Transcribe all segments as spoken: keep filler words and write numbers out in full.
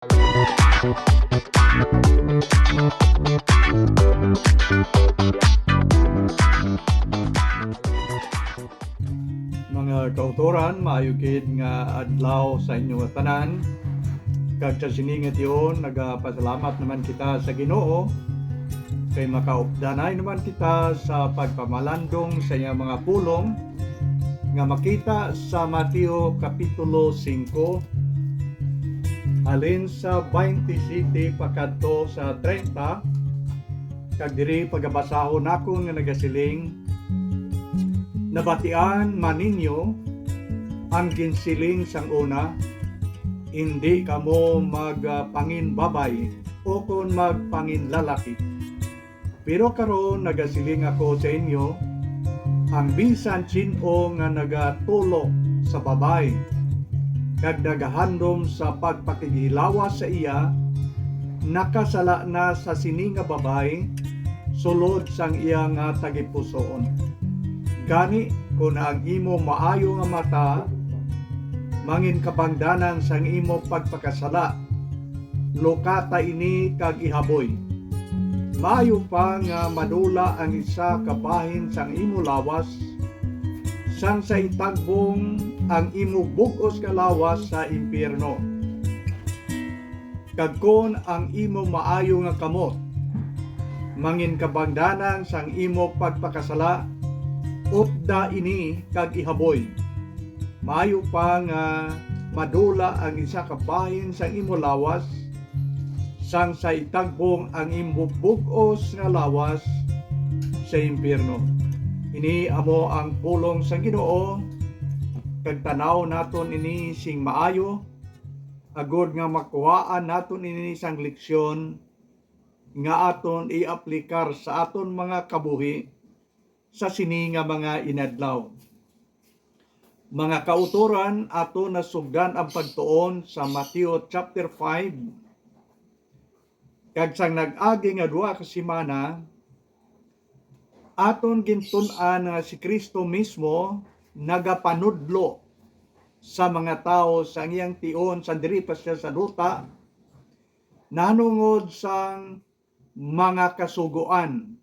Mga kautoran, maayo gid nga adlaw sa inyo nga tanan. Kag sa sini nga tion, nagapasalamat naman kita sa Ginoo kay makaupdanay naman kita sa pagpamalandong sa iyang mga pulong nga makita sa Mateo Kapitulo singko, halin sa twenty-seven pakadto sa treinta, kag diri pagabasahon nakon nga nagasiling: Nabatian man ninyo ang ginsiling sang una, 'Indi kamo magpanginbabay ukon magpanginlalaki.' Pero karon nagasiling ako sa inyo, ang bisan sin-o nga nagatulok sa babayi kag nagahandom sa pagpakighilawas sa iya, nakasala na sa sini nga babayi sulod sang iya nga tagipusoon. Gani, kon ang imo maayo nga mata manginkabangdanan sang imo pagpakasala, lukata ini kag ihaboy. Maayo pa nga madula ang isa ka bahin sang imo lawas, sang sa itagbong ang imo bug-os nga lawas sa impiyerno. Kag kon ang imo maayo nga kamot manginkabangdanan sang imo pagpakasala, utda ini kag ihaboy. Maayo pa nga madula ang isa ka bahin sang imo lawas, sang sa itagbong ang imo bug-os nga lawas sa impiyerno. Ini amo ang pulong sang Ginoo, kag tan-aw naton ini sing maayo, agod nga makuhaan naton ini sang leksyon nga aton i-aplikar sa aton mga kabuhi sa sini nga mga inadlaw. Mga kautoran, aton nasugdan ang pagtuon sa Mateo chapter five, kag sang nag-agi nga duha ka semana, aton gintun-an nga si Cristo mismo nagapanudlo sa mga tawo sa iyang tion sa diri pa siya sa duta, nahanungod sang mga kasugoan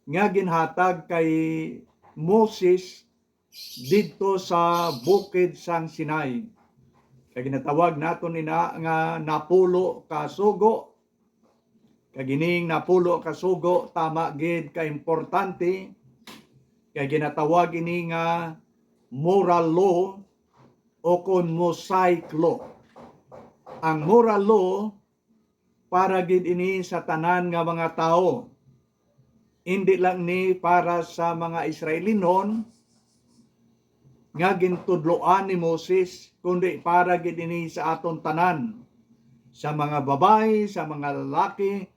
nga ginhatag kay Moses didto sa bukid sang Sinai. Kay ginatawag naton ina nga napulo ka sugo. Kag ining napulo ka sugo, tama gid ka importante, kay ginatawag ini nga moral law o kon Mosaic law. Ang moral law, para gid ini sa tanan nga mga tawo. Indi lang ni para sa mga Israelinhon nga gintudloan ni Moses, kundi para gid ini sa aton tanan, sa mga babayi, sa mga lalaki,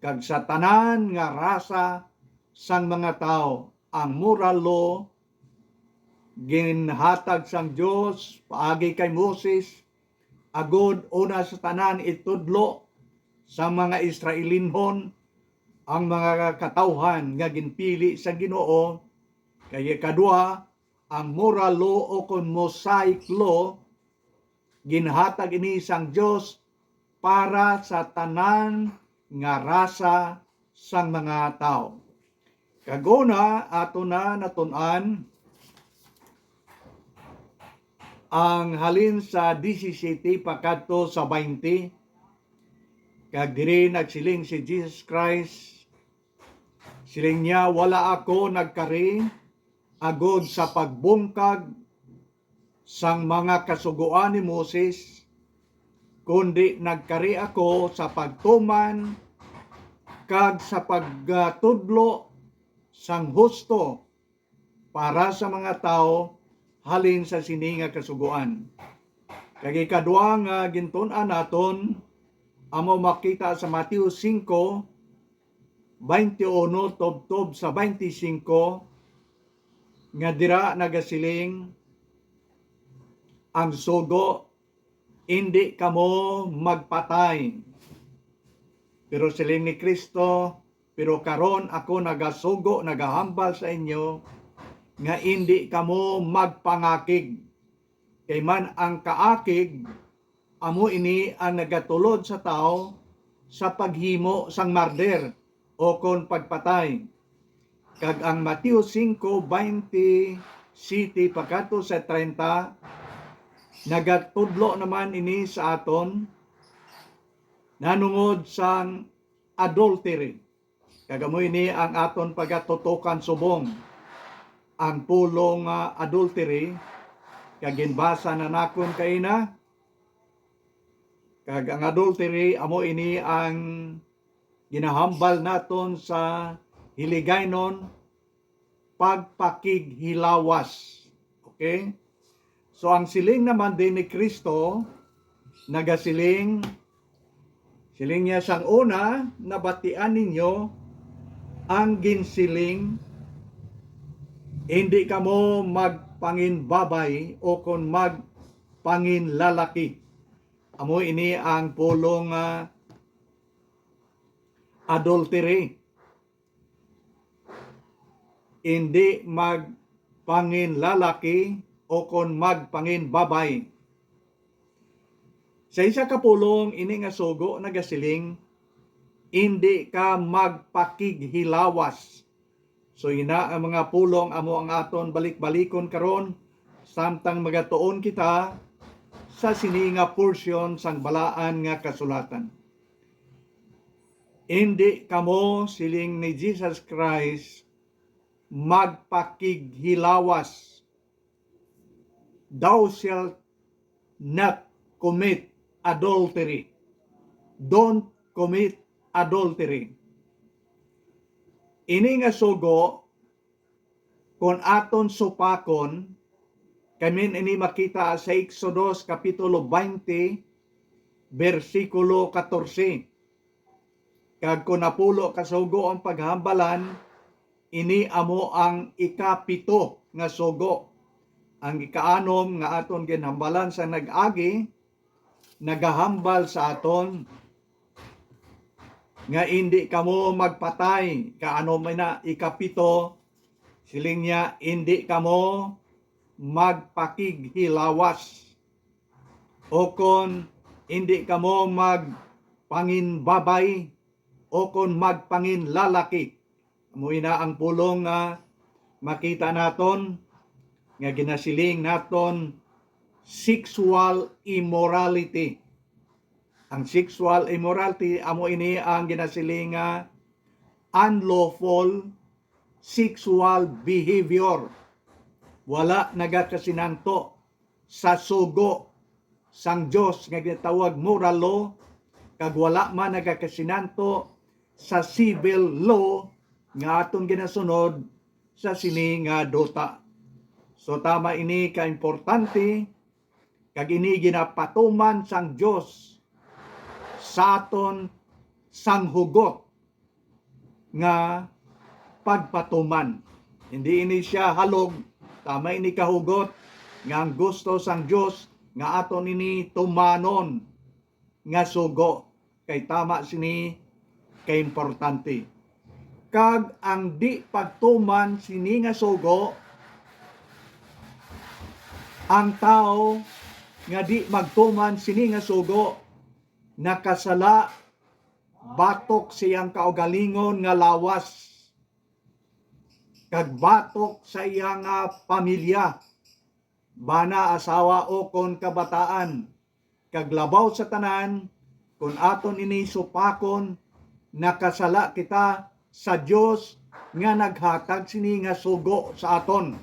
kag sa tanan nga rasa sang mga tawo. Ang moral law ginhatag sang Dios paagi kay Moses, agod una sa tanan itudlo sa mga Israelinhon ang mga katawhan nga ginpili sang Ginoo. Kay ikadua, ang moral law o kon Mosaic law, ginhatag ini sang Dios para sa tanan nga rasa sang mga tawo. Kag una, ato na natun-an ang halin sa disisiyete pakadto sa baynte. Kag diri nagsiling si Jesus Christ, siling niya, "Wala ako nagkari agod sa pagbungkag sang mga kasugoan ni Moses, kundi nagkari ako sa pagtuman kag sa pagtudlo sang husto para sa mga tawo halin sa sini nga kasugoan." Kag ikadua nga gintun-an naton amo makita sa Mateo singko, twenty-uno tubtob sa twenty-singko, nga dira nagasiling ang sugo, "Indi kamo magpatay." Pero siling ni Cristo, "Pero karon ako nagasugo, nagahambal sa inyo, nga indi kamo magpangakig. Kay man ang kaakig amo ini ang nagatulod sa tawo sa paghimo sang marder o kon pagpatay. Kag ang Mateo singko, baynte siyete pagkadto sa treinta, nagatudlo naman ini sa aton nanungod sang adultery. Kag amo ini ang aton pagatutokan subong, ang pulong nga adultery, kag ginbasa na nakon kaina. Kag ang adultery, amo ini ang ginahambal naton sa Hiligaynon, pagpakighilawas. Okay? So, ang siling naman din ni Kristo, nagasiling, siling niya, "Sang una, nabatian ninyo ang ginsiling, 'Indi kamo magpanginbabay o kon magpanginlalaki.'" Amo ini ang pulong nga adultery. Indi magpanginlalaki o kon magpanginbabay. Sa isa ka pulong, ini nga sugo nagasiling, "Indi ka magpakighilawas." So, ina ang mga pulong amo ang aton balik-balikon karon, samtang magatuon kita sa sini nga porsyon sang Balaan nga Kasulatan. "Indi kamo," siling ni Jesus Christ, "magpakighilawas." "Thou shalt not commit adultery." Don't commit adultery. Ini nga sugo, kon aton supakon, kami ini makita sa Exodus Kapitulo twenty, bersikulo katorse. Kag kon napulo ka sugo ang paghambalan, ini amo ang ikapito nga sugo. Ang ikaanom nga aton ginhambalan sa nag-agi, nagahambal sa aton nga indi kamo magpatay. Kaano man na ikapito, siling niya, "Indi kamo magpakighilawas," o kon, "Indi kamo magpanginbabay o kon magpanginlalaki." Amo ina ang pulong nga makita naton nga ginasiling naton sexual immorality. Ang sexual immorality, amo ini ang ginasiling nga unlawful sexual behavior. Wala nagakasinanto sa sugo sang Dios nga ginatawag moral law, kag wala man nagakasinanto sa civil law nga aton ginasunod sa sini nga duta. So, tama ini ka importante, kag ini ginapatuman sang Dios sa aton sang hugot nga pagpatuman. Hindi ini sia halog, tama ini kahugot nga ang gusto sang Dios nga aton ini tumanon nga sugo, kay tama sini kaimportante. Kag ang di pagtuman sini nga sugo, ang tawo nga di magtuman sini nga sugo, nakasala batok sa iyang kaugalingon nga lawas, kag batok sa iya nga pamilya, bana, asawa, o kon kabataan, kag labaw sa tanan, kon aton ini supakon, nakasala kita sa Dios nga naghatag sini nga sugo sa aton.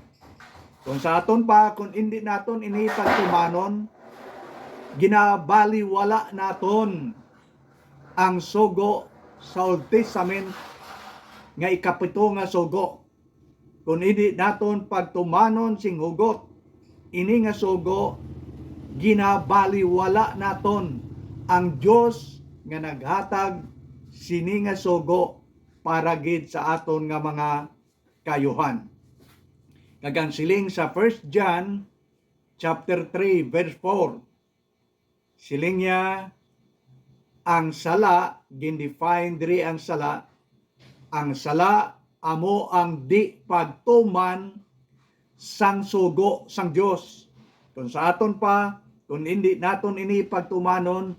Kon sa aton pa, kon indi naton ini pagtumanon, ginabaliwala naton ang sugo sa Old Testament nga ikapito nga sugo. Kon indi naton pagtumanon sing hugot ini nga sugo, ginabaliwala naton ang Dios nga naghatag sini nga sugo para gid sa aton nga mga kaayuhan. Kag ang siling sa First John chapter three, verse four, siling niya, ang sala, gindefine diri ang sala, ang sala amo ang di pagtuman sang sugo sang Dios. Kung sa aton pa, Kung hindi naton ini pagtumanon,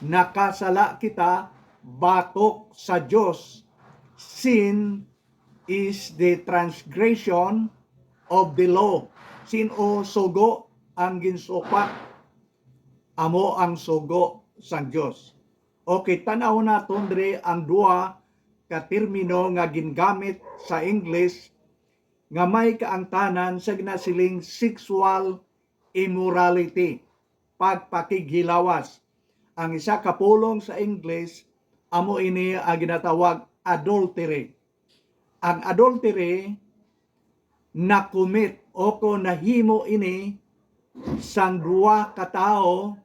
nakasala kita batok sa Dios. Sin is the transgression of the law. Sin-o sugo ang ginsupak? Amo ang sugo sang Dios. Okay, tan-aw naton diri ang duha ka termino nga gingamit sa English nga may kaangtanan sa ginasiling sexual immorality, pagpakighilawas. Ang isa ka pulong sa English, amo ini ang ginatawag adultery. Ang adultery, nakumit o kon nahimo ini sang duha ka tawo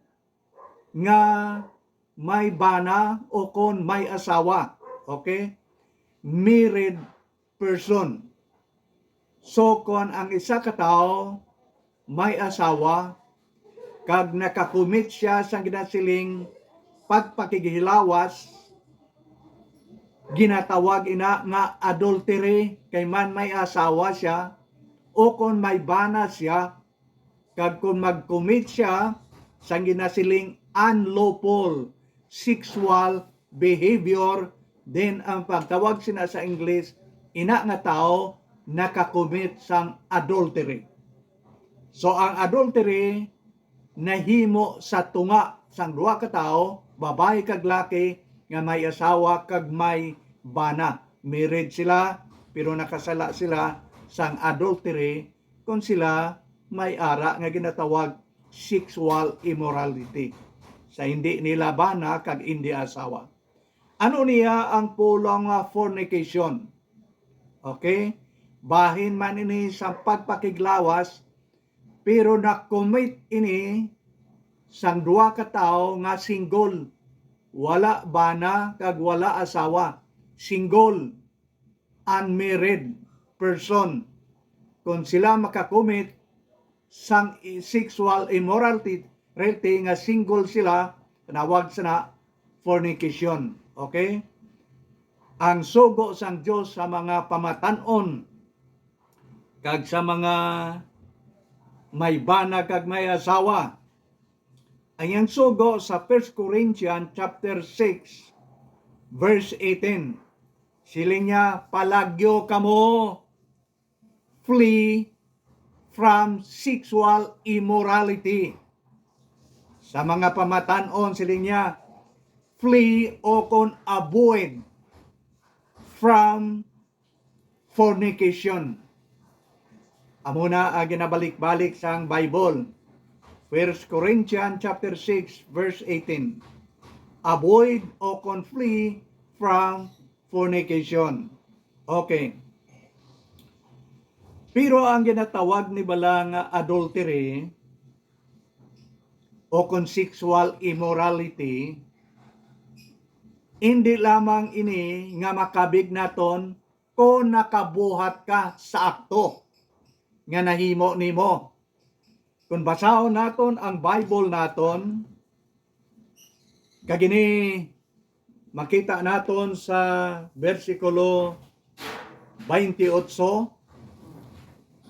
nga may bana o kon may asawa. Okay? Married person. So, kon ang isa ka tawo may asawa kag nakakumit siya sang ginasiling pagpakighilawas, ginatawag ina nga adultery, kay man may asawa siya o kon may bana siya, kag kon mag-commit siya sang ginasiling unlawful sexual behavior, then ang pagtawag sina sa English, ina nga tawo nakakumit sang adultery. So, ang adultery nahimo sa tunga sang duha ka tawo, babayi kag laki, nga may asawa kag may bana. Married sila, pero nakasala sila sang adultery kon sila may ara nga ginatawag sexual immorality sa hindi nila bana kag hindi asawa. Ano niya ang pulong nga fornication? Okay? Bahin man ini sa pagpakiglawas, pero nakumit ini sang duha ka tawo nga single, wala bana kag wala asawa, single, unmarried person. Kung sila makakumit sang i-, sexual immorality, reality nga single sila, tinawag sa na fornication. Okay? Ang sugo sang Dios sa mga pamatan-on kag sa mga may bana kag may asawa. Ang iyang sugo sa First Corinthians chapter six, verse eighteen, siling niya, "Palagyo kamo, flee from sexual immorality." Sa mga pamatan-on, siling niya, flee o kon avoid from fornication. Amo na ang ginabalik-balik sang Bible. First Corinthians chapter six, verse eighteen. Avoid o kon flee from fornication. Okay. Pero ang ginatawag ni bala nga adultery o kon sexual immorality, hindi lamang ini nga makabig naton kon nakabuhat ka sa akto nga nahimo nimo. Kon basahon naton ang Bible naton, kag ini makita naton sa bersikulo twenty-eight,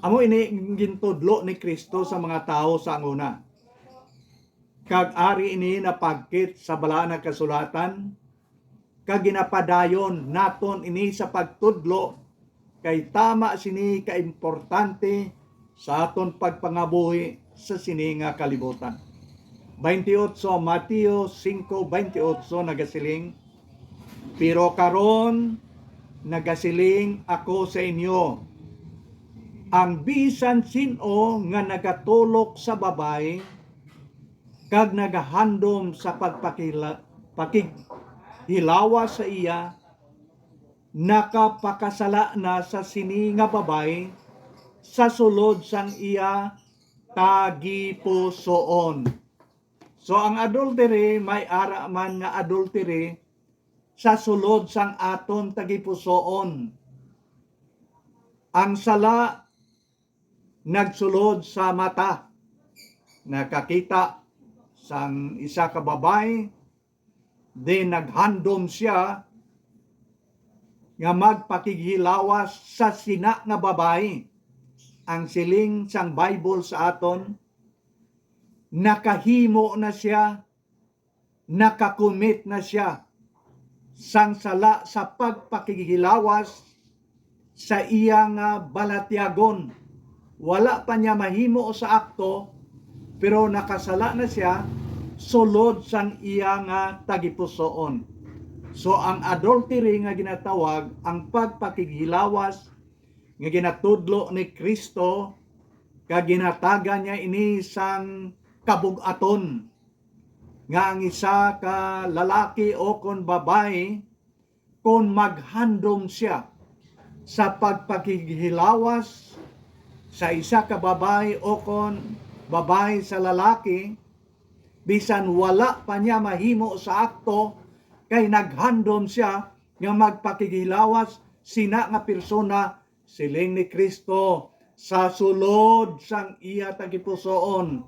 amo ini ang gintudlo ni Cristo sa mga tawo sa anguna. Kag ari ini napagkit sa Balaan nga Kasulatan, kag ginapadayon naton ini sa pagtudlo, kay tama sini ka importante sa aton pagpangabuhi sa sini nga kalibutan. Twenty-eight, Mateo cinco twenty-eight nagasiling, "Pero karon nagasiling ako sa inyo, ang bisan sin-o nga nagatulok sa babayi kag nagahandom sa pagpakila-, pakighilawas sa iya, nakapakasala na sa sini nga babayi sa sulod sang iya tagipusoon." So, ang adultery, may ara man nga adultery sa sulod sang aton tagipusoon. Ang sala nagsulod sa mata. Nakakita sang isa ka babayi, then naghandom siya nga magpakighilawas sa sina nga babayi. Ang siling sang Bible sa aton, nakahimo na sia, nakakumit na sia sang sala sa pagpakighilawas sa iya nga balatyagon. Wala pa niya mahimo sa akto, pero nakasala na sia sulod sang iya nga tagipusoon. So, ang adultery nga ginatawag ang pagpakighilawas nga ginatudlo ni Cristo, kag ginhatagan niya ini sang kabug-aton, nga ang isa ka lalaki o kon babayi, kon maghandom sia sa pagpakighilawas sa isa ka babayi o kon babayi sa lalaki, bisan wala pa niya mahimo sa akto, kay naghandom sia nga magpakighilawas sina nga persona, siling ni Cristo, sa sulod sang iya tagipusoon,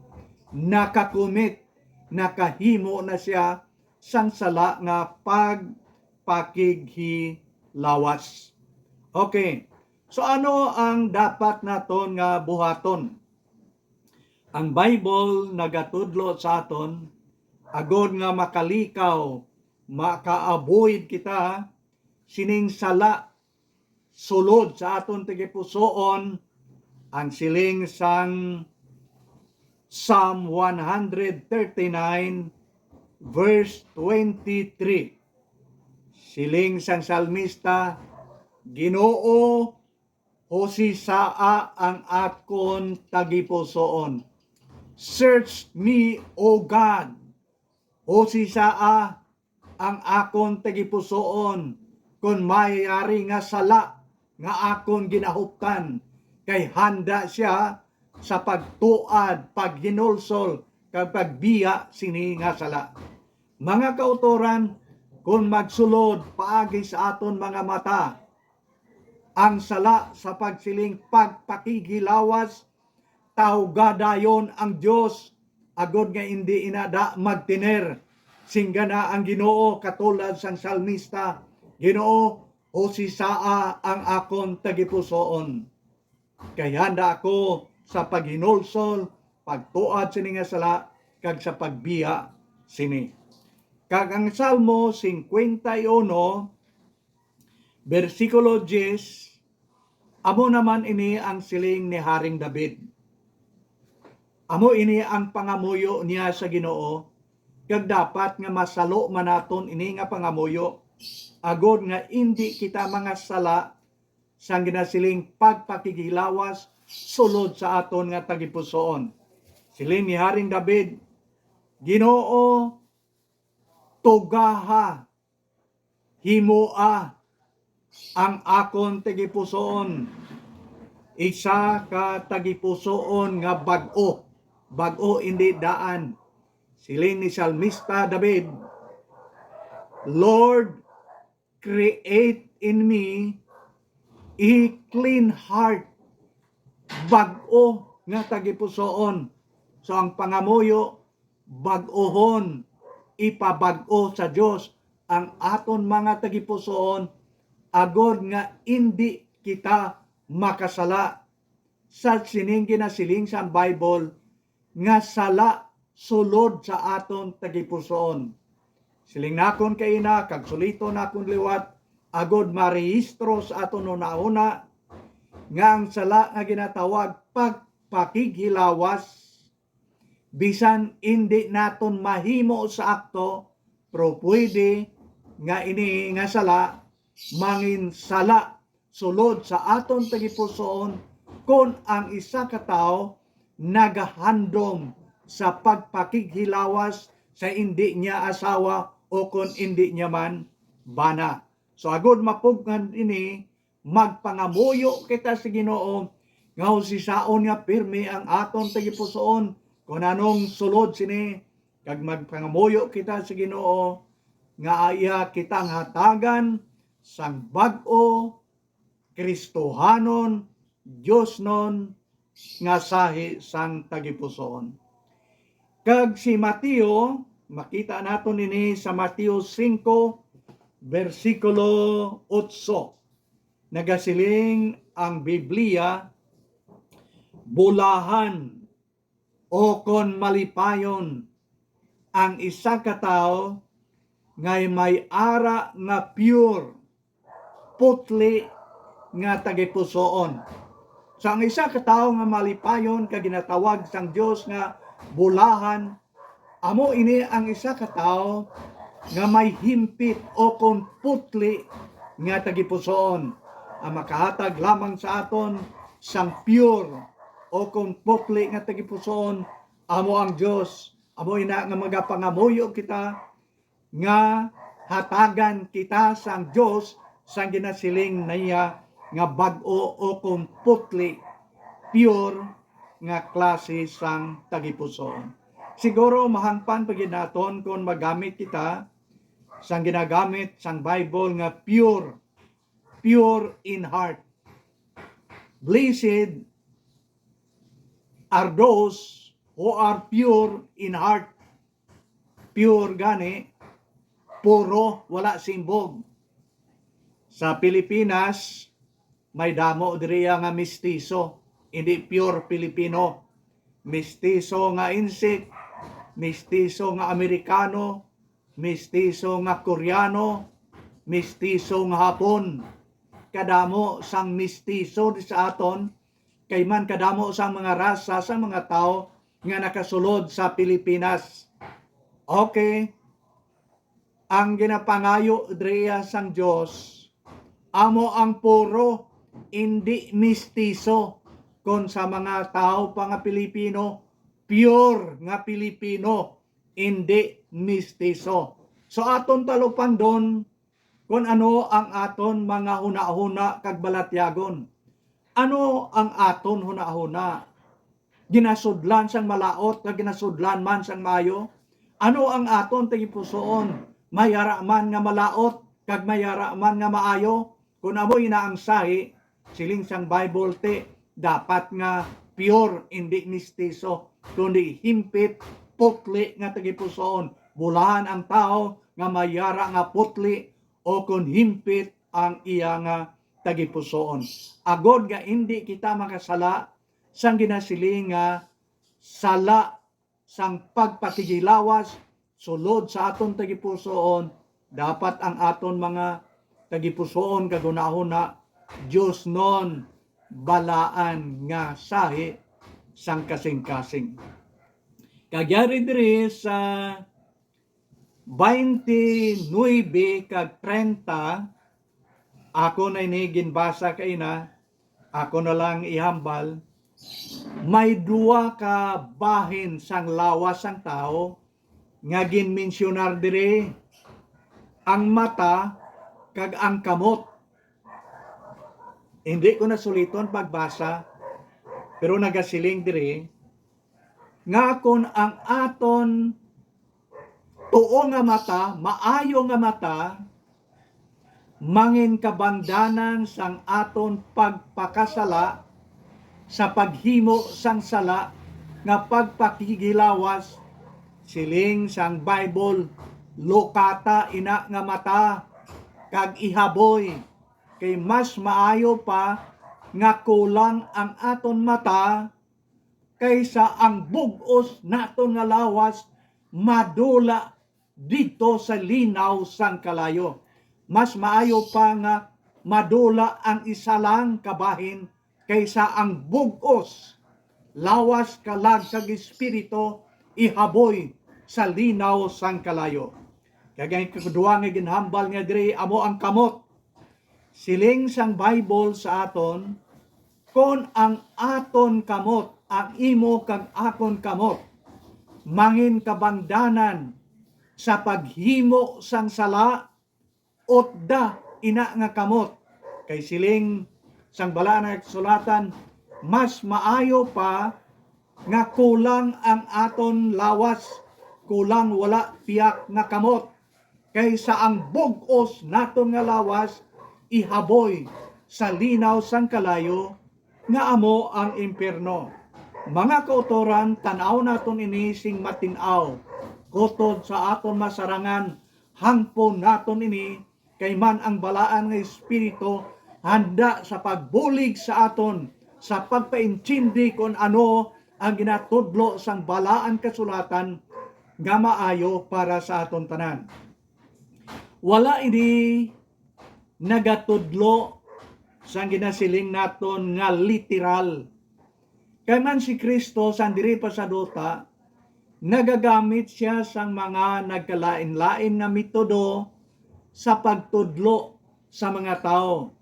nakakumit, nakahimo na sia sang sala nga pagpakighilawas. Okay. So, ano ang dapat naton nga buhaton? Ang Bible nagatudlo sa aton, agod nga makalikaw, maka-avoid kita sining sala sulod sa aton tagipusoon, ang siling sang Psalm one hundred thirty-nine, verse twenty-three. Siling sang salmista, "Ginoo, husisaa ang akon tagipusoon. Search me, O God. Husisaa ang akon tagipusoon kon may ari nga sala nga akon ginahuptan, kay handa sia sa pagtuad, paghinulsol, kag pagbiya sini nga sala." Mga kautoran, kon magsulod paagi sa aton mga mata ang sala sa pagsiling pagpakighilawas, tawga dayon ang Dios, agod nga indi ina da magtener. Singgana ang Ginoo, katulad sang salmista, "Ginoo, husisaa ang akon tagipusoon, kay handa ako sa paghinulsol, pagtuad sini nga sala, kag sa pagbiya sini." Kag ang Salmo fifty-one, bersikulo diyes, amo naman ini ang siling ni Haring David. Amo ini ang pangamuyo niya sa Ginoo, kag dapat nga masalo man naton ini nga pangamuyo, agod nga indi kita mangasala sang ginasiling pagpakighilawas sulod sa aton nga tagipusoon. Siling ni Haring David, "Ginoo, tugaha, himoa ang akon tagipusoon isa ka tagipusoon nga bag-o." Bag-o, indi daan. Siling ni Salmista David, "Lord, create in me a clean heart." Bag-o nga tagipusoon. So, ang pangamuyo, bag-ohon, ipabag-o sa Dios ang aton mga tagipusoon, agod nga indi kita makasala sa sining ginasiling sang Bible nga sala sulod sa aton tagipusoon. Siling nakon kaina, kag suliton nakon liwat, agod marehistro sa aton hunahuna nga ang sala nga ginatawag pagpakighilawas, bisan indi naton mahimo sa akto, pero pwede nga ini nga sala mangin sala sulod sa aton tagipusoon kon ang isa ka tawo nagahandom sa pagpakighilawas sa indi niya asawa o kon indi niya man bana. So, agod mapugngan ini, magpangamuyo kita sa Ginoo nga husisaon nga pirme ang aton tagipusoon. Kon anong sulod sini, kag magpangamuyo kita sa Ginoo nga iya kitang hatagan sang bag-o Kristohanon, Diosnon nga sahi sang tagipusoon. Kag si Mateo, makita naton ini sa Mateo singko, bersikulo otso. Nagasiling ang Biblia, "Bulahan o kon malipayon ang isa ka tawo nga may ara nga pure, putli nga tagipusoon. So, ang isa ka tawo nga malipayon kag ginatawag sang Dios nga bulahan, amo ini ang isa ka tawo nga may himpit o kon putli nga tagipusoon. Ang makahatag lamang sa aton sang pure o kon putli nga tagipusoon amo ang Dios. Amo ina nga magapangamuyo kita nga hatagan kita sang Dios sang ginasiling niya nga bag-o o kon putli, pure nga klase sang tagipusoon. Siguro mahangpan pa gid naton kon magamit kita sang ginagamit sang Bible nga pure, pure in heart. Blessed are those who are pure in heart. Pure gani, puro, wala simbog. Sa Pilipinas, may damo diriya nga mestizo, hindi pure Filipino. Mestizo nga Insik, mestizo nga Amerikano, mestizo nga Koreano, mestizo nga Hapon. Kadamo sang mestizo di sa aton, kay man kadamo sang mga rasa sa mga tawo nga nakasulod sa Pilipinas. Okay, ang ginapangayo diriya sang Dios amo ang puro, indi mestizo, kon sa mga tawo pa nga Pilipino, pure nga Pilipino, indi mestizo. So aton talupangdon kon ano ang aton mga hunahuna kag balatyagon. Ano ang aton hunahuna? Ginasudlan sang malaut kag ginasudlan man sang maayo? Ano ang aton tagipusoon? May ara man nga malaut kag may ara man nga maayo? Kon amo ina ang sahi, siling sang Bible, ti dapat nga pure, indi mestizo, kundi himpit, putli nga tagipusoon. Bulahan ang tawo nga may ara nga putli o kon himpit ang iya nga tagipusoon, agod nga indi kita makasala sang ginasiling nga sala sang pagpakigilawas sulod sa aton tagipusoon. Dapat ang aton mga tagipusoon kag hunahuna diosnon balaan nga sahi sang kasingkasing. Kag yari diri sa twenty-nine kag treinta, ako na ini ginbasa kaina, ako na lang ihambal. May duha ka bahin sang lawas sang tawo nga ginmensyonar diri, ang mata kag ang kamot. Hindi ko na suliton pagbasa, pero nagasiling diri nga kon ang aton tuo nga mata, maayo nga mata, mangin kabangdanan sang aton pagpakasala sa paghimo sang sala nga pagpakigilawas. Siling sang Bible, "Lukata ina nga mata kag ihaboy, kay mas maayo pa nga kulang ang aton mata kaysa ang bug-os naton nga lawas madula didto sa linaw sang kalayo. Mas maayo pa nga madula ang isa lang ka bahin kaysa ang bug-os, lawas, kalag, kag espiritu ihaboy sa linaw sang kalayo." Kag ang ikaduha nga ginhambal nga diri amo ang kamot. Siling sang Bible sa aton, "Kon ang aton kamot, ang imo kag akon kamot, mangin kabangdanan sa paghimo sang sala, utda ina nga kamot." Kay siling sang Balaan nga Kasulatan, "Mas maayo pa nga kulang ang aton lawas, kulang wala piyak nga kamot, kaysa ang bug-os naton nga lawas ihaboy sa linaw sang kalayo, nga amo ang impiyerno." Mga kautoran, tan-aw naton ini sing matin-aw, kutob sa aton masarangan, hangpon naton ini, kay man ang Balaan nga Espiritu handa sa pagbulig sa aton, sa pagpaintindi kon ano ang ginatudlo sang Balaan Kasulatan nga maayo para sa aton tanan. Wala ini nagatudlo sang ginasiling naton nga literal. Kay man si Cristo, sang diri pa sa duta, nagagamit sia sang mga nagkalain-lain nga metodo sa pagtudlo sa mga tawo.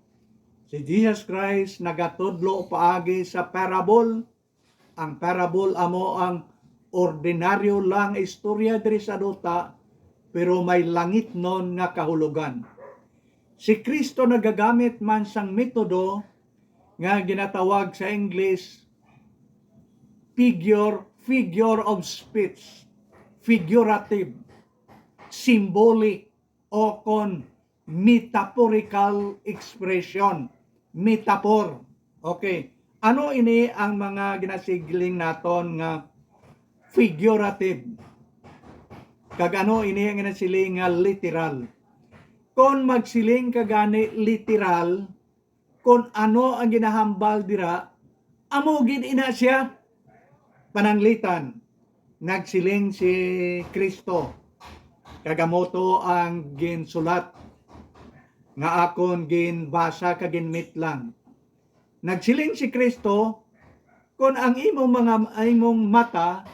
Si Jesus Christ nagatudlo paagi sa parable. Ang parable amo ang ordinaryo lang nga istorya diri sa duta, pero may langitnon nga kahulogan. Si Cristo nagagamit man sang metodo nga ginatawag sa English figure, figure of speech, figurative, symbolic, o kon metaphorical expression, metaphor. Okay. Ano ini ang mga ginasiling naton nga figurative? Kag ano ini ang ginasiling nga literal? Kon magsiling ka gani literal, kon ano ang ginahambal dira, amo gid ina sia. Pananglitan, nagsiling si Cristo, kag amo to ang ginsulat nga akon ginbasa kag ginmitlang. Nagsiling si Cristo, "Kon ang imong mga, imong mata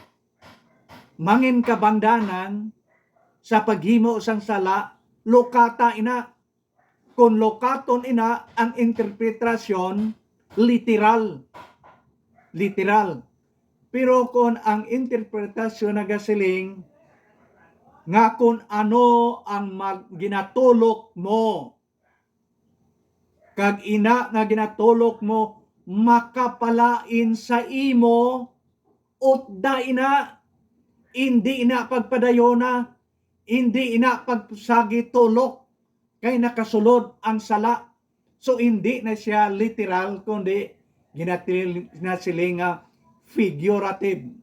mangin kabangdanan sa paghimo sang sala, lukata ina." Kon lukaton ina ang interpretasyon, literal. Literal. Pero kon ang interpretasyon nagasiling nga kon ano ang mag-, ginatulok mo, kag ina nga ginatulok mo makapalain sa imo, utda ina, indi ina pagpadayona, indi ina pagsagi tulok, kay nakasulod ang sala. So, hindi na siya literal, kundi ginatil-, ginasiling nga figurative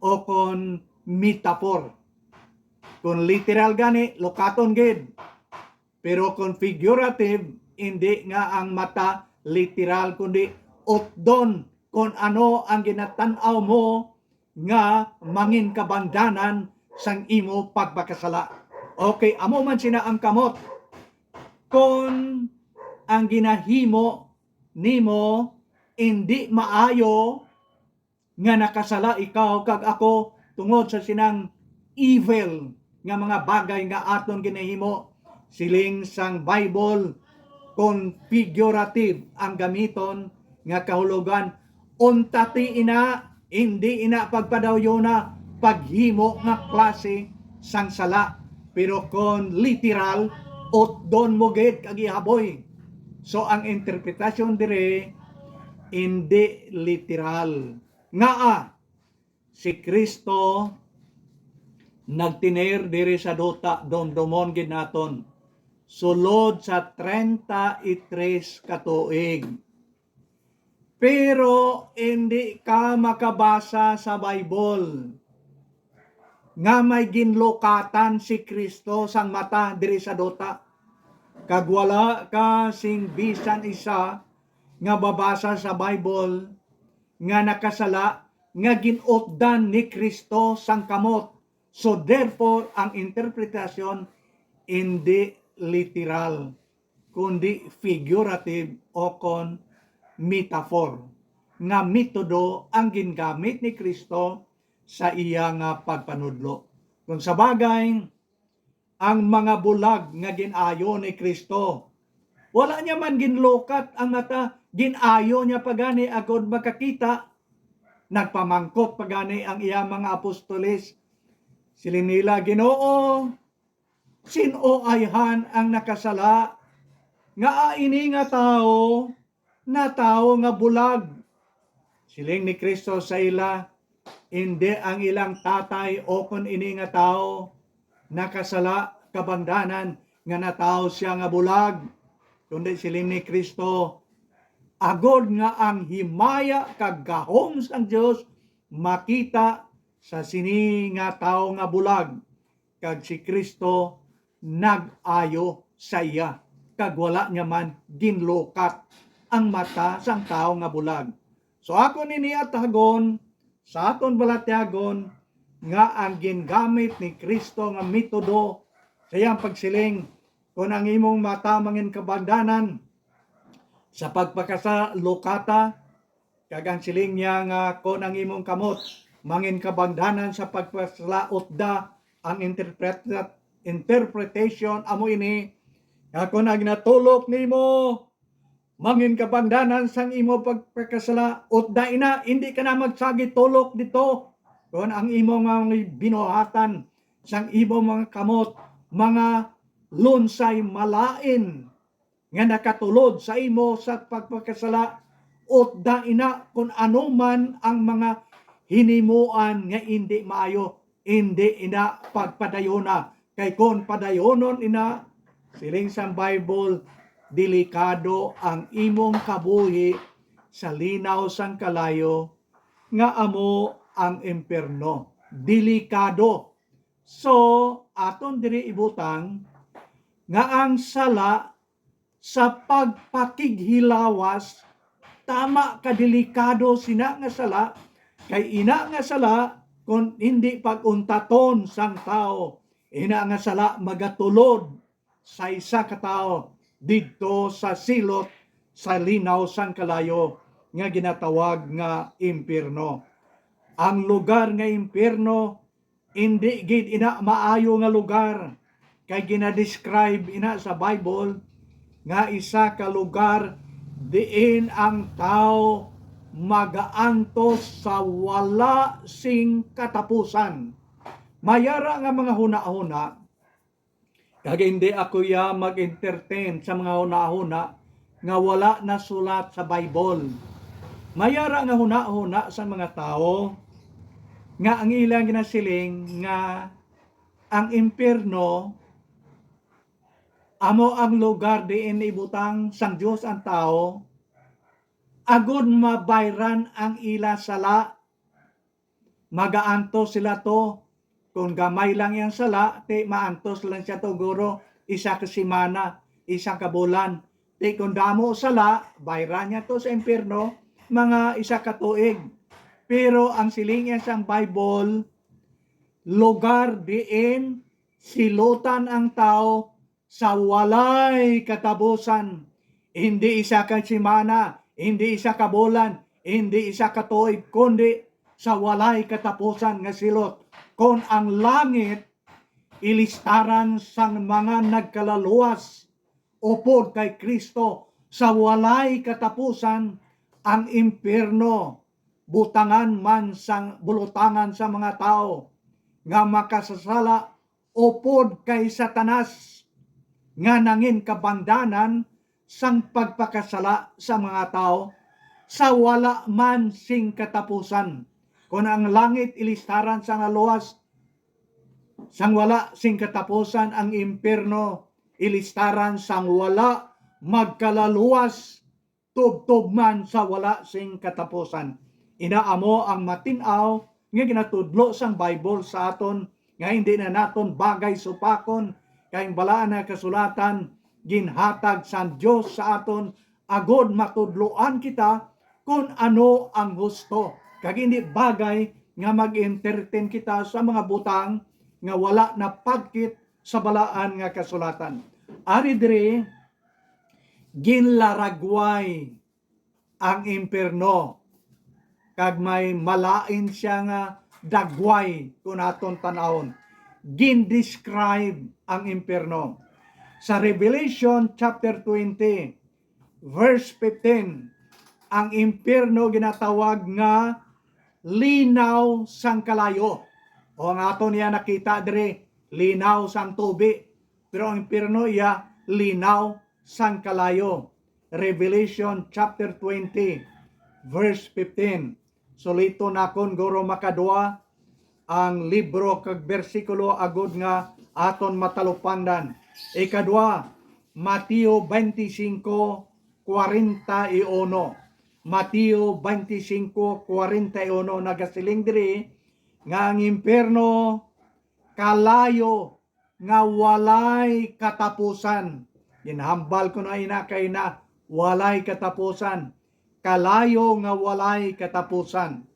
o kon metaphor. Kung literal gani, lukaton gid. Pero kung figurative, hindi nga ang mata literal, kundi utdon kung ano ang ginatan-aw mo nga mangin kabangdanan sang imo pagpakasala. Okay, amo man sina ang kamot. Kon ang ginahimo nimo indi maayo, nga nakasala ikaw kag ako tungod sa sinang evil nga mga bagay nga aton ginahimo, siling sang Bible, kon figurative ang gamiton nga kahulogan, unta ti ina, indi ina pagpadawyona paghimo nga klase sang sala, pero kon literal, utdon mo gid kag ihaboy. So, ang interpretasyon diri indi literal. Ngaa, si Cristo nagtener diri sa duta, dumdumon gid naton, sulod sa treinta y tres ka tuig. Pero indi ka makabasa sa Bible nga may ginlukatan si Cristo sang mata diri sa duta, kag wala ka sing bisan isa nga mabasa sa Bible nga nakasala nga gin-utdan ni Cristo sang kamot. So, therefore, ang interpretasyon indi literal, kundi figurative o kon metaphor nga metodo ang gingamit ni Cristo sa iya nga pagpanudlo. Kung sa bagay, ang mga bulag nga gin-ayo ni Cristo, wala niya man ginlukat ang mata, gin-ayo niya pa gani agod makakita. Nagpamangkot pa gani ang iya mga apostoles. Siling nila, "Ginoo, sin-o ayhan ang nakasala, nga ini nga tawo natawo nga bulag?" Siling ni Cristo sa ila, "Indi ang ilang tatay o kon ini nga tawo nakasala kabangdanan nga natawo sia nga bulag, kundi siling ni Cristo, agod nga ang himaya kag gahom sang Dios makita sa sini nga tawo nga bulag." Kag si Cristo nag-ayo sa iya, kag wala niya man ginlukat ang mata sang tawo nga bulag. So, akon ini atagon, sa aton balatyagon nga ang gingamit ni Cristo nga metodo sa iyang pagsiling, "Kon ang imong mata mangin kabangdanan sa pagpakasala, lukata," kag ang siling niya nga, "Kon ang imong kamot mangin kabangdanan sa pagpakasala, utda," ang interpret-, interpretation amo ini, nga kon ang natulok nimo mangin kabangdanan sang imo pagpakasala, utda ina, hindi ka na magsagi tulok dito. Kon ang imo nga mga binuhatan sang imo mga kamot, mga lunsay malain nga nakatulod sa imo sa pagpakasala, utda ina kon ano man ang mga hinimuan nga indi maayo, indi ina pagpadayona, kay kon padayonon ina, siling sang Bible, delikado ang imong kabuhi sa linaw sang kalayo nga amo ang impierno. Delikado. So, aton diri ibutang nga ang sala sa pagpakighilawas, tama ka delikado sina nga sala, kay ina nga sala, kon hindi pag-untaton sang tawo, ina nga sala magatulod sa isa ka tawo didto sa silot sa linaw sang kalayo nga ginatawag nga impierno. Ang lugar nga impierno indi gid ina maayo nga lugar, kay ginadescribe ina sa Bible nga isa ka lugar diin ang tawo magaantos sa wala sing katapusan. May ara nga mga hunahuna, kag hindi ako ya mag-entertain sa mga hunahuna nga wala nasulat sa Bible. May ara nga hunahuna sa mga tawo nga ang ilang ginasiling nga ang impierno amo ang lugar diin ibutang sang Dios ang tawo, agod mabayran ang ila sala. Magaantos sila to. Kung gamay lang yang sala, ti maantos lang siya to, guro, isa ka semana, isa ka bulan. Ti kung damo sala, bayran niya to sa impierno, mga isa ka tuig. Pero ang siling niya sang Bible, lugar diin silutan ang tawo sa walay katapusan, hindi isa ka semana, hindi isa ka bulan, hindi isa ka tuig, kundi sa walay katapusan nga silot. Kon ang langit ilistaran sang mga nagkalaluwas upod kay Cristo sa walay katapusan, ang impierno butangan man sang bulutangan sa mga tawo nga makasasala upod kay Satanas, nga nangin kabangdanan sang pagpakasala sa mga tawo sa wala man sing katapusan. Kon ang langit ilistaran sang laluwas, sang wala sing katapusan, ang impierno ilistaran sang wala magkalaluwas, tubtob man sa wala sing katapusan. Ina amo ang matin-aw nga ginatudlo sang Bible sa aton, nga hindi na naton bagay supakon, kay ang Balaan nga Kasulatan ginhatag sang Dios sa aton agod matudloan kita kon ano ang husto, kag hindi bagay nga mag-entertain kita sa mga butang nga wala napagkit sa Balaan nga Kasulatan. Ari diri, ginlaragway ang impierno, kag may malain siya nga dagway kon aton tan-awon. Gin-describe ang impierno. Sa Revelation chapter twenty, verse fifteen, ang impierno ginatawag nga linaw sang kalayo. O ang aton niya nakita diri, linaw sang tubi. Pero ang impierno iya linaw sang kalayo. Revelation chapter twenty, verse fifteen. Suliton nakon, guro, makadua ang libro kag bersikulo agod nga aton matalupangdan. Ikadua, Mateo twenty-five, kwarenta y uno. Mateo twenty-five, kwarenta y uno, nagasiling diri nga ang impierno kalayo nga walay katapusan. Ginhambal ko na ina kay na walay katapusan. Kalayo nga walay katapusan.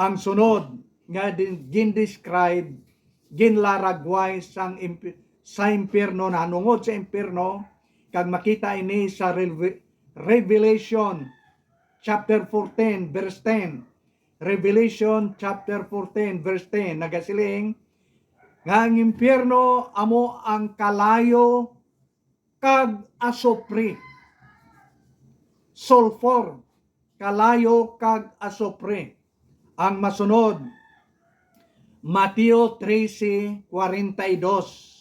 Ang sunod nga din, gindescribe, ginlaragway sang imp-, sa impyerno, nahanungod sa impyerno, kag makita ini sa Reve-, Revelation chapter fourteen, verse ten. Revelation chapter fourteen, verse ten, nagasiling nga ang impyerno amo ang kalayo kag asupre, sulfur, kalayo kag asupre. Ang masunod, Mateo trese cuarenta y dos.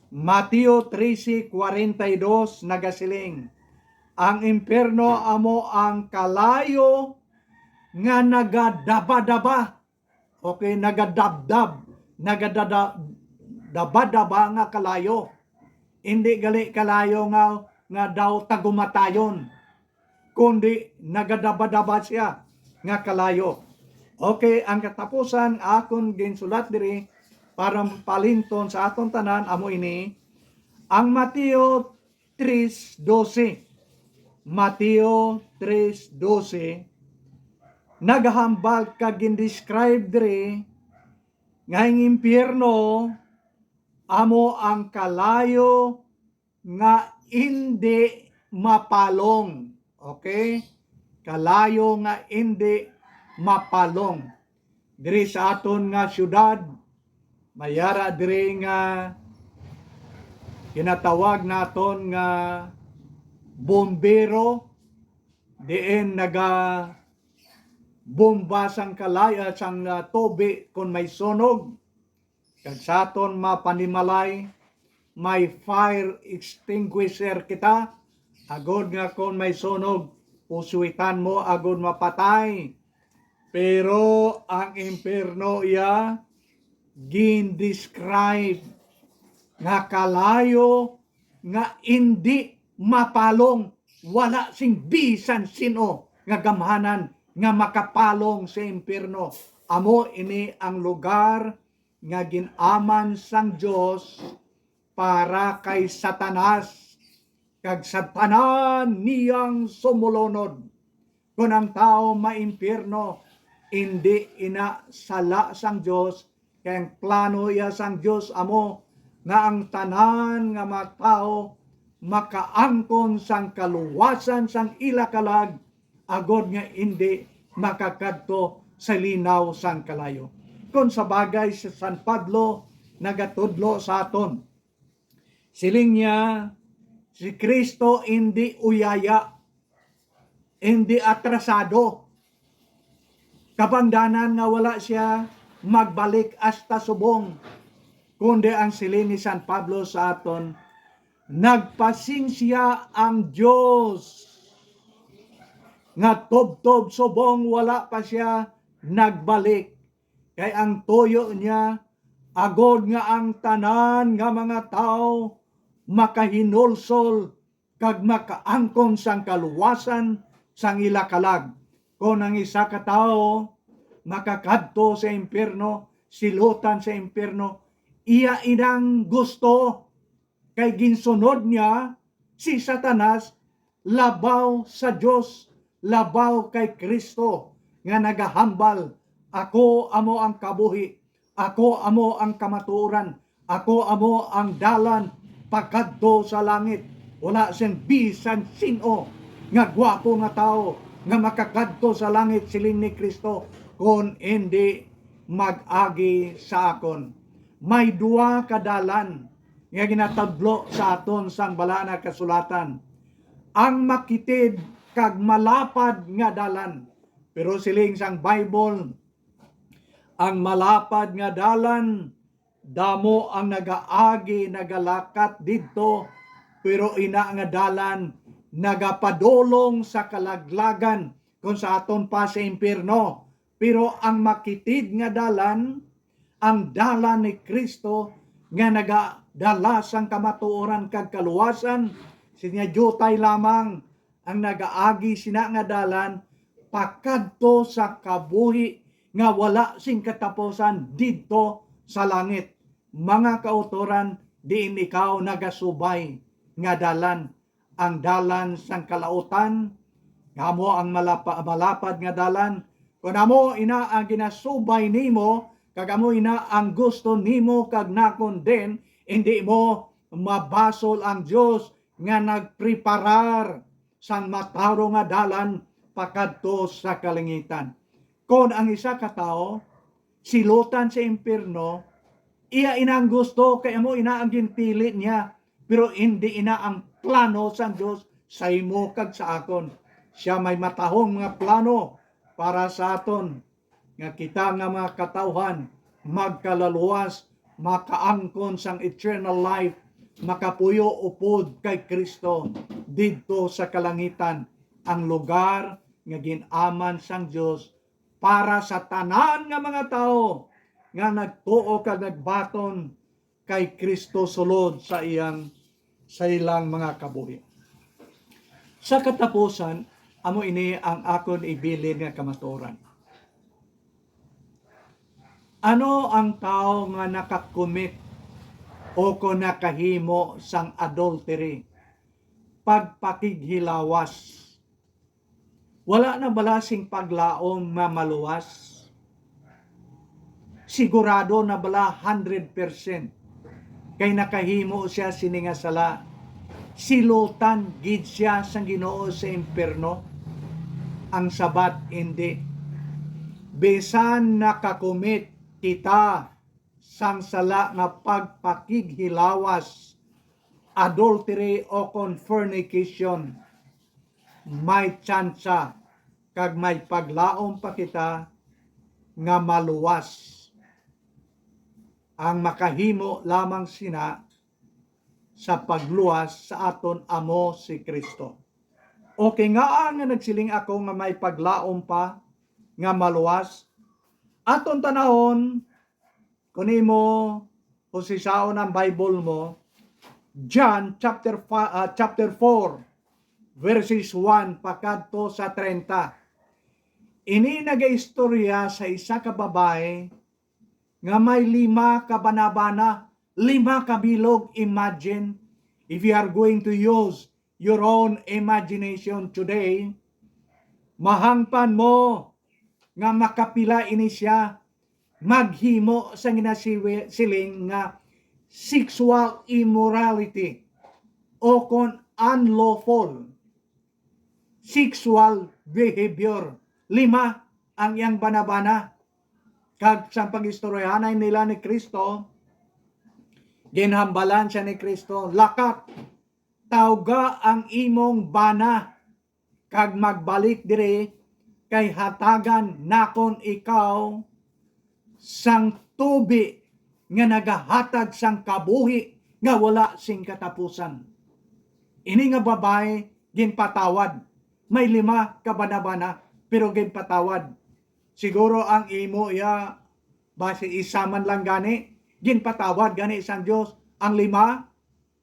Mateo trese cuarenta y dos nagasiling, ang impyerno amo ang kalayo nga nagadabadaba. Okay, nagadabdab, nagadada-, dabadaba nga kalayo. Indi gali kalayo nga, nga daw tagumatayon, kundi nagadabadaba siya nga kalayo. Okay, ang katapusan akon ginsulat diri para palinton sa aton tanan amo ini, ang Mateo tres doce. Mateo tres doce, nagahambal kag gindescribe diri nga ang impyerno amo ang kalayo nga indi mapalong. Okay? Kalayo nga indi mapalong. Diri sa aton nga syudad, may ara diri nga ginatawag naton nga bombero, diin naga bomba sang kalay-, ah, sang, ah, tubi kon may sunog. Kag sa aton mapanimalay, may fire extinguisher kita, agod nga kon may sunog, pusuitan mo agod mapatay. Pero ang impyerno iya gindescribe nga kalayo nga indi mapalong, wala sing bisan sin-o nga gamhanan nga makapalong sa impyerno. Amo ini ang lugar nga gin-aman sang Dios para kay Satanas kag sa tanan niyang sumulunod. Kon ang tawo maimpyerno, indi ina sala sang Dios, kay ang plano iya sang Dios amo nga ang tanan nga mga tawo makaangkon sang kaluwasan sang ila kalag, agod nga indi makakadto sa linaw sang kalayo. Kon sa bagay, si San Pablo nagatudlo sa aton. Siling niya, si Cristo indi uyaya, indi atrasado. Kabangdanan nga wala siya magbalik hasta subong, kundi ang siling ni San Pablo sa aton, nagpasensya ang Dios nga tubtob subong wala pa siya nagbalik, kay ang tuyo niya agod nga ang tanan nga mga tawo makahinulsol kag makaangkon sang kaluwasan sang ila kalag. Kon ang isa ka tawo makakadto sa impyerno, silutan sa impyerno, iya inang gusto, kay ginsunod niya si Satanas labaw sa Dios, labaw kay Cristo nga nagahambal, "Ako amo ang kabuhi, ako amo ang kamatuoran, ako amo ang dalan pakadto sa langit. Wala sing bisan sin-o nga gwapo nga tawo nga makakadto sa langit," siling ni Cristo, "kon indi mag-agi sa akon." May duha ka dalan nga ginatudlo sa aton sang Balaan nga Kasulatan, ang makitid kag malapad nga dalan. Pero siling sang Bible, ang malapad nga dalan, damo ang nagaagi, nagalakat didto, pero ina nga dalan nagapadulong sa kalaglagan, kon sa aton pa sa impyerno. Pero ang makitid nga dalan, ang dalan ni Cristo nga nagadala sang kamatuoran kag kaluwasan, sinya diutay lamang ang nagaagi sina nga dalan pakadto sa kabuhi nga wala sing katapusan didto sa langit. Mga kautoran, diin ikaw nagasubay nga dalan, ang dalan sang kalautan, nga amo ang malapa-, malapad nga dalan, Kon amo ina ang ginasubay nimo, kag amo ina ang gusto nimo kag nakon din, indi mo mabasol ang Dios nga nagpreparar sang matarong nga dalan pakadto sa kalangitan. Kon ang isa ka tawo silotan sa impierno, iya ina ang gusto, kay amo ina ang ginpili niya, pero indi ina ang plano sang Dios sa imo kag sa akon. Siya may matahom nga plano para sa aton, nga kita nga mga katawhan magkalaluwas, makaangkon sang eternal life, makapuyo upod kay Kristo didto sa kalangitan, ang lugar nga gin-aman sang Dios para sa tanan nga mga tawo nga nagtuo kag nagbaton kay Kristo sulod sa iyang, sa ilang mga kabuhi. Sa katapusan, amo ini ang akon ibilin nga kamatuoran. Ano ang tawo nga nakakumit o kon nakahimo sang adultery, pagpakighilawas, wala na bala sing paglaom nga maluwas? Sigurado na bala hundred percent kay nakahimo sia sini nga sala? Silotan gid sia sang Ginoo sa impierno? Ang sabat, indi. Bisan nakakumit kita sang sala nga pagpakighilawas, adultery, o kon fornication, may tsansa kag may paglaom pa kita nga maluwas. Ang makahimo lamang sina sa pagluwas sa aton amo si Kristo. Okay, ngaa nga nagsiling ako nga may paglaom pa nga maluwas? Aton tanahon, kun imo husisaon ang Bible mo, John chapter five, ah, chapter four, verses one pakadto sa treinta. Ini nagaistorya sa isa ka babayi nga may lima ka banabana, lima ka bilog. Imagine, if you are going to use your own imagination today, mahangpan mo nga makapila ini sia maghimo sa ginasiwi-, siling nga sexual immorality o kon unlawful sexual behavior. Lima ang iyang banabana. Kag sang pag-istoryahanay nila ni Kristo, ginhambalan siya ni Kristo, "Lakat, tawga ang imong bana, kag magbalik diri, kay hatagan nakon ikaw sang tubi nga nagahatag sang kabuhi nga wala sing katapusan." Ini nga babayi ginpatawad. May lima ka banabana, pero ginpatawad. Siguro ang imo iya, basi isa man lang gani, ginpatawad gani sang Dios. Ang lima,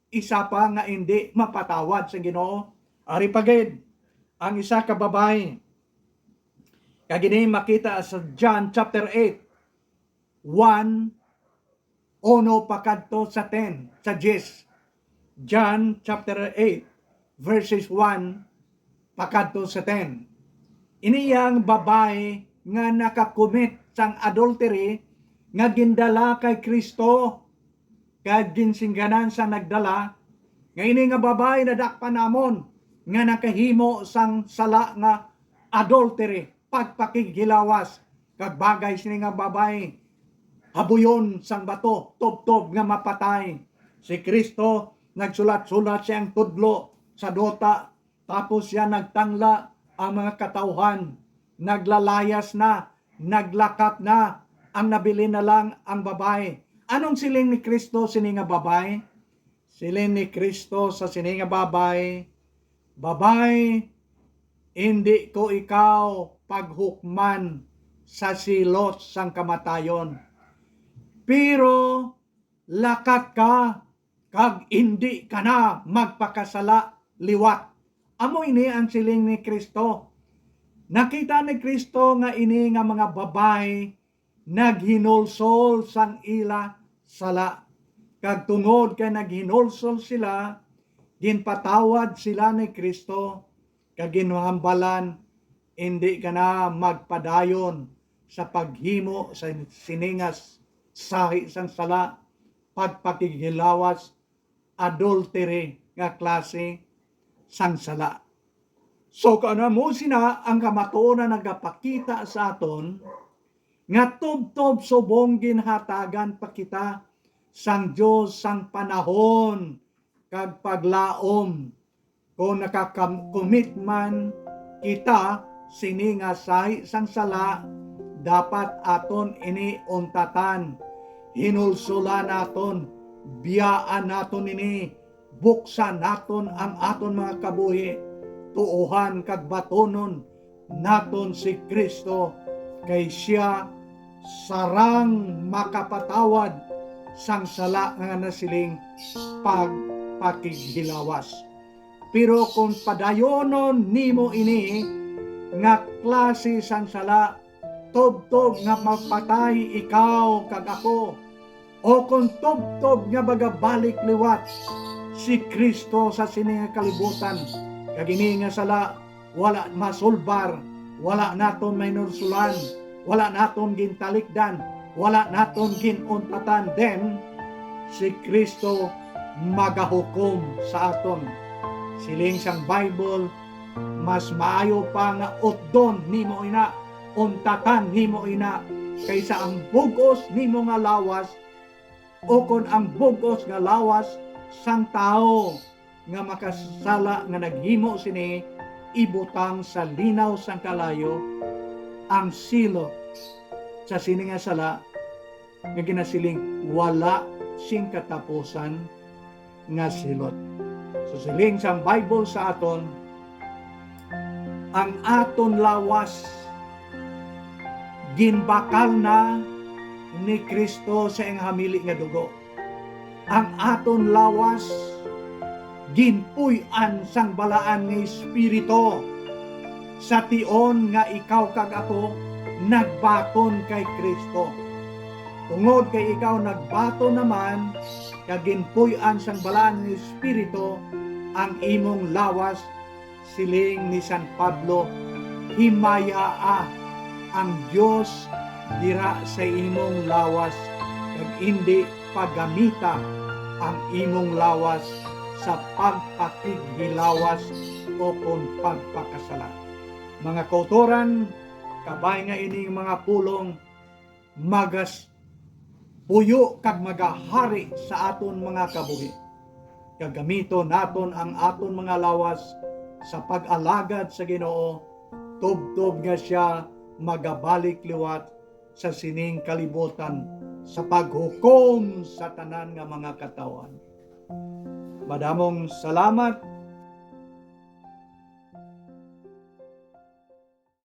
isa pa nga indi mapatawad sa Ginoo. Ari pa gid ang isa ka babayi. Kag ini makita sa John chapter eight, one, uno pakadto sa ten, sa diyes. John chapter eight, verses one pakadto sa ten. Ini yang babayi nga nakakumit sang adultery nga gindala kay Kristo, kag ginsingganan sa nagdala nga ini nga babayi nadakpan namon nga nakahimo sang sala nga adultery, pagpakighilawas, kag bagay sini nga babayi habuyon sang bato, tubtob nga mapatay. Si Kristo nagsulat-sulat siyang tudlo sa duta, tapos siya nagtangla ang mga katawhan. Naglalayas na, naglakat na, ang nabilin na lang ang babayi. Anong siling ni Kristo sini nga babayi? Siling ni Kristo sa sini nga babayi, "Babayi, indi ko ikaw paghukman sa silot sang kamatayon, pero lakat ka kag indi ka na magpakasala liwat." Amo ini ang siling ni Kristo. Nakita ni Kristo nga ini nga mga babayi naghinulsol sang ila sala, kag tungod kay naghinulsol sila, ginpatawad sila ni Kristo, kag ginhambalan, Indi ka na magpadayon sa paghimo sa siningas sahi sang sala, pagpakighilawas, adultery nga klase sang sala. So, kung ano mo sina ang kamatuoran nagapakita sa aton, nga tubtob subong ginhatagan pa kita sang Dios sang panahon kag paglaom. Kung nakakakomit man kita sini nga sahi sang sala, dapat aton ini untatan. Hinulsolan naton, biyaan naton ini, buksan naton ang aton mga kabuhi, tuohan kag batonon naton si Cristo, kay sia sarang makapatawad sang sala nga nasiling pagpakighilawas. Pero kung padayonon nimo ini nga klase sang sala, tubtob nga mapatay ikaw kag ako, o kon tubtob nga magabalik liwat si Cristo sa sini nga kalibutan, kag ini nga sala wala masulbar, wala naton mahinulsolan, wala naton gintalikdan, wala naton ginuntatan, then si Cristo magahukom sa aton. Siling sang Bible, mas maayo pa nga utdon nimo ina, untatan nimo ina, kaysa ang bug-os nimo nga lawas, o kon ang bug-os nga lawas sang tawo nga makasala nga naghimo sini ibutang sa linaw sang kalayo. Ang silot sa sini nga sala nga ginasiling wala sing katapusan nga silot. So, siling sang Bible sa aton, ang aton lawas ginbakal na ni Cristo sa iyang hamili nga dugo. Ang aton lawas ginpuy-an sang balaan nga Espiritu, sa tion nga ikaw kag ako nagbaton kay Cristo. Tungod kay ikaw nagbaton naman kag ginpuy-an sang balaan nga Espiritu ang imong lawas, siling ni San Pablo, himayaa ang Dios dira sa imong lawas, kag indi pagamita ang imong lawas sa pagpakighilawas o kon pagpakasala. Mga kautoran, kabay nga ining mga pulong magas puyo kag magahari sa aton mga kabuhi. Gagamiton naton ang aton mga lawas sa pag-alagad sa Ginoo, tubtob nga sia magabalik liwat sa sining kalibutan sa paghukom sa tanan nga mga katawhan. Madamong salamat